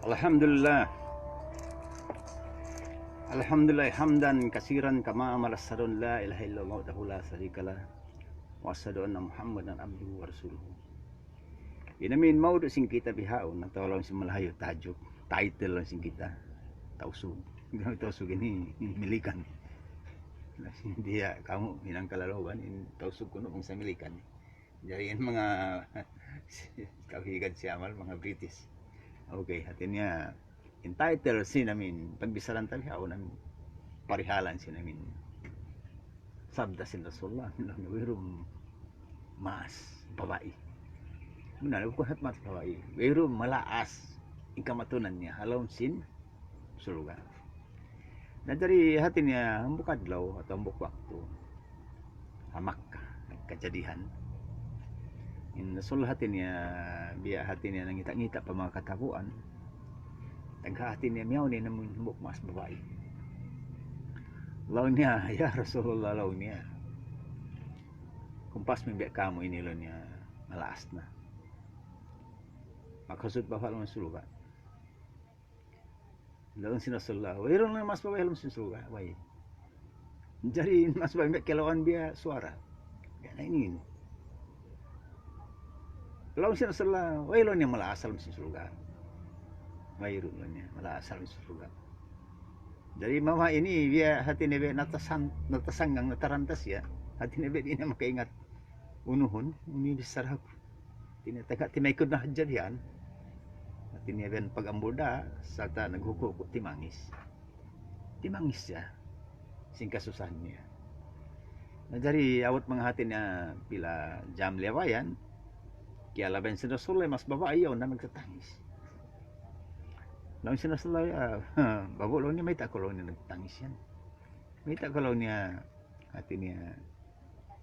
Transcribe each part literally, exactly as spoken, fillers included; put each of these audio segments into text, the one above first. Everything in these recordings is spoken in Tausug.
الحمد لله. الحمد لله حمدا كثيرا كما أمر، أشهد أن لا إله إلا الله وحده لا شريك له، وأشهد أن محمدا عبده ورسوله. In amin maudu' sin kita bihaun, atawa laung sin Malayu tajuk, title laung sin kita, Tausug. Tausug ini Milikan. Diya kamu hinang kalalawan, in Tausug kunu' bangsa Milikan. Jari in manga tau higad sin Amal, manga British. Okay, hati niya, in title sin amin pagbichara ta bihaun, amin parihalan sin amin sabda sin Rasulullah, wayruun maas babai. Bunnal, bukun hat maas babai. Wayruun malaas in kamatunan niya ha lawm sin surga'. Na jari hati niya hambuuk adlaw atawa hambuuk waktu ha Makkah, nagkajadihan. In Rasul hati niya, biya' hati niya nangita'-ngita' pa manga katabuan, tagha hati niya miyawn in amun hambuuk maas babai. Laung niya, "Ya Rasulullah," laung niya, "kumpas mi biya' kamu ini," laung niya, "malaas na. Makasud ba kaw ha lawm surga'?" Laung sin Rasulullah, "Wayruun na maas babai ha lawm sin surga', way." Jari maas babai, biya' kalawan biya' suwara. Biya' na ini, ini. Laung sin Rasulullah, "Way," laung niya, "malaas ha lawm sin surga'. Wayruun," laung niya, "malaas ha lawm sin surga'." Jari mama ini, biya' hati niya biya' natasang-, natasanggang, natarantas ya. Hati niya biya' di' na makaingat unuhun, unu in bichara ku. Hati niya taga timaykud na hadja bihan. Hati niya bihan pag-ambul da, sarta' naghuku'-huku' timangis. Timangis siya sin kasusahan niya. Na jari awat manga hati niya pila jam liyabayan, kiyalabayan sin Rasulullah, maas babai yaun na nagtatangis. Laung sin Rasulullah, "Ya, babu," laung niya, "mayta' kaw," laung niya, "nagtatangis yan? Mayta' kaw," laung niya, hati niya,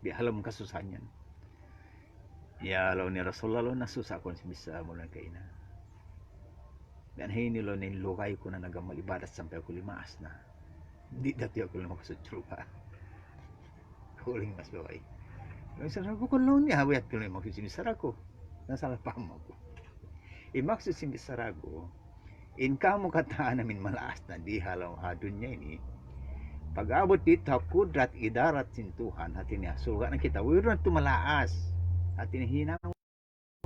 "biya' ha lawm kasusahan yan?" "Ya," laung niya, "Rasulullah," laung, "nasusa aku sin bichara mu laung kaina. Biya' na ini," laung niya, "in lugay ku na nag-amal ibadat sampay aku limaas na. Di' da tuud aku laung makasud surga'." Huling maas babai. Laung sin Rasulullah, "Bukun," laung niya, "ha biyat ku laung in maksud sin bichara ku. Nasalah paham aku. In maksud sin bichara ku, in kamu katan amin malaas na di ha lawm ha dunya ini, pag-abut didtu ha kudrat idarat sin Tuhan, hati niya, surga' na kita, wayruun na tuud malaas." Hati niya, hinang,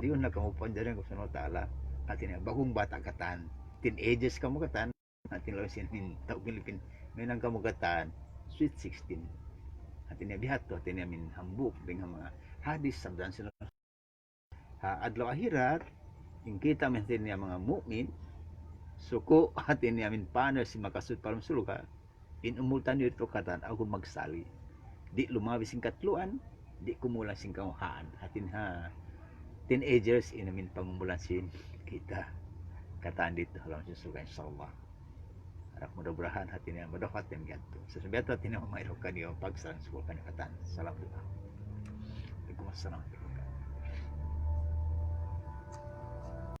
"Diyun na kamu panjarihan ku sin Allah Ta'ala." Hati niya, ba'gu bata' katan, teenagers kamu katan, hati niya, laung sin amin tau Pilipin, "Mahinang kamu katan sweet sixteen." Hati niya, biya' ha yadtu, hati niya, amin hambuuk dayn ha manga hadith, sabda sin ha adlaw akhirat, in kita amin hati niya manga mu'min, suku' hati niya amin panel sin makasud pa lawm surga', in umul taniyu didtu katan, agun magsali'. Di' lumabi sin katluan, di' kumulang sin kaungaan. Hati niya, teenagers in amin pangumulan sin kita katan didtu ha lawm sin surga', insya Allah. Harap mudah-mudahan hati niya madapat in biya' ha yadtu. Sa' biya' ha yadtu hati niya mamayruk kaniyu, pagsarang-sukul kaniyu katan. Salam duwaa. Waalaikumsalam.